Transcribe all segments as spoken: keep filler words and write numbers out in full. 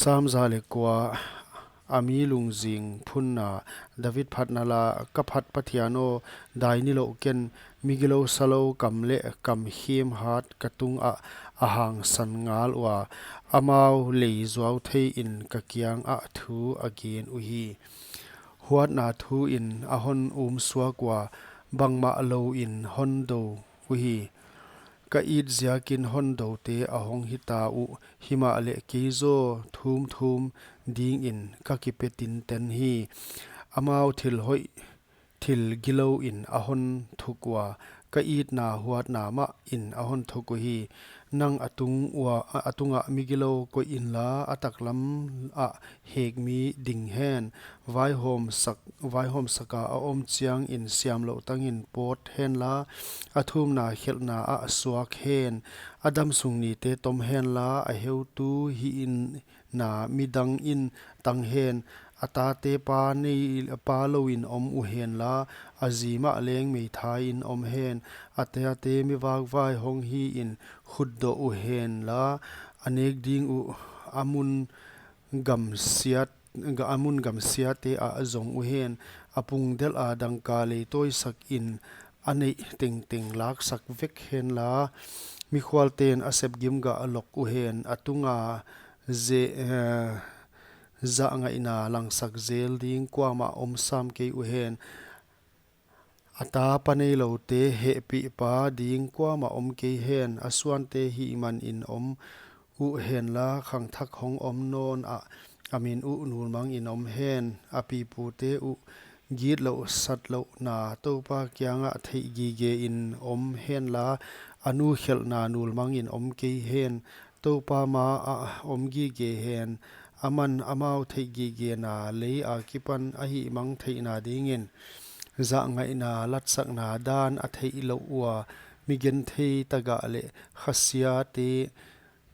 Sam za leh kua. A mi lungzing phunna. David phatna la. Ka phat Pathian aw, dai nilouh ken. Migilou salou kam leh kam khemhat ka tungah a hangsan ngal ua, amau lei zuau theiin ka kiangah thu a gen uhi. Huatna thuin a hon umsuak ua, bangmah louin hon dou uhi. Ka it ziakin hondoute a hong hita uh, himahleh kei zaw thumthum dingin ka kipe tinten hi. Amau thil hoih, thil gilouin a hon thuk ua, ka itna huatna mahin a hon thuk uhi. Nang a tung ua, a tungah migilou koih inla, a taklam ah hekmi ding hen. Vaihawmsak, vaihawmsaka a om chiangin siamlouh tangin pawt henla, a thumna khelhna ah suak hen. A damsung nite tom henla, a heutu hihna midangin tang hen. A tate pa nei, pa louin om uhenla, a zi mah leng meithaiin om hen. A tate mi vakvai hong hiin khutdoh uhenla, a nek ding uh a mun gamsiat, ga-, a mun gamsiate ah zong uhen. A pung delha dangka leitawisakin a neih tengteng laksak vek henla, mikhualten a sepgim gah lok uhen. A tunga ze-, eh, zahngaihna langsak zel ding kuamah om sam kei uhen. A tapa neiloute hehpihpa ding kuamah om kei hen. A suante hihmanin om uhenla, khangthak hong om nawn ah a min uh nulmangin om hen. A pipute uh gitlouh satlouhna Toupa kiangah theih gigein om henla, a nu khelhna nulmangin om kei hen. Toupa maah om gige hen. Aman amau theih gigena lei akipan a hihmang theihna dingin zahngaihna latsakna dan a theih louh ua, mi genthei tagah leh khasiate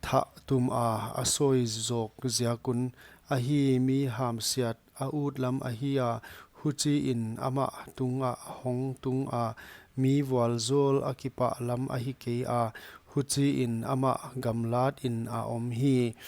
thah tuma a sawi zawk ziak un ahi. Mi hamsiat a ut lam ahi a, huchiin amah tungah hong tung a. Mi vualzawl a kipah lam ahi kei a, huchiin amah gamlatin a om hi.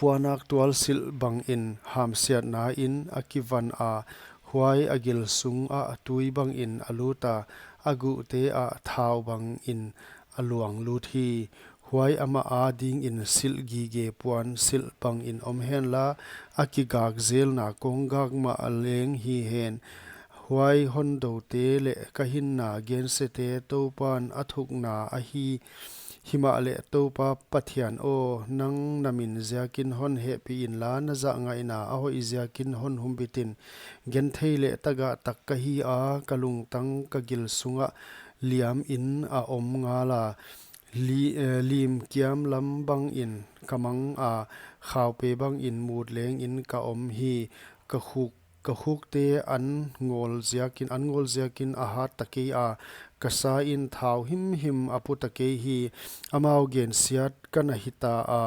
Puanak tualsilh bangin hamsiatnain a kivan a, huai a gil sungah tui bangin a lut a, a guhte ah thau bangin a luang lut hi. Huai amah adingin silh gige puansilh bangin om henla, a kigak zelna konggak mah leng hi hen. Huai hondoute leh ka hinna gensiate Toupan a thukna ahi. Himahleh Toupa Pathian aw, nang na min ziakin hon hehpih inla, na zahngaihna a hoih ziakin hon humbit in. Genthei leh tagah tak ka hi a, ka lungtang ka gil sungah liamin a om ngal a. Li-, eh, limkiam lam bangin ka mang a, khaupe bangin mut lengin ka om hi. Ka khuk, ka khukte an ngawl ziakin, an ngawl ziakin a hat ta kei a, ka sain thau himhim a pu ta kei hi. Amau gensiat ka na hita a,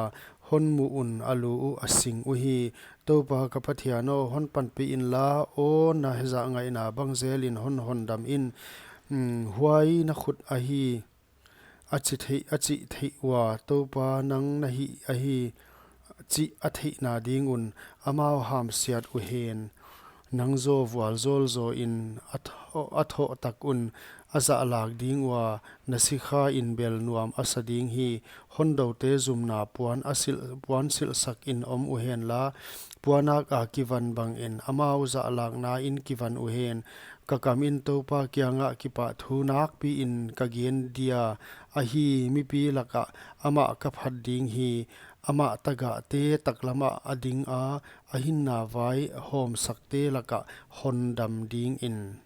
hon muh un a lu uh a sing uhi. Toupa ka Pathian aw, hon panpih inla, aw na zahngaihna bang zelin hon hondam in. Mm, huai na khut ahi, a chi theih, a chih theih ua, Toupa nang na hih ahi, chih a theihna ding un amau hamsiat uhen. Nang zaw vualzawl zawin a tho-, a thoh tak un a zahlak ding ua, na sikhain bel nuam a sa ding hi. Hondoute zumna puan a silh, puansilhsakin om uhenla, puanak a kivan bangin amau zahlaknain kivan uhen. Ka kamin Toupa kiangah kipahthu nakpiin ka gen dia, ahi, mipi lakah amah ka phat ding hi. Amah tagahte taklamah a ding a, a hinna vaihawmsakte lakah hondam dingin.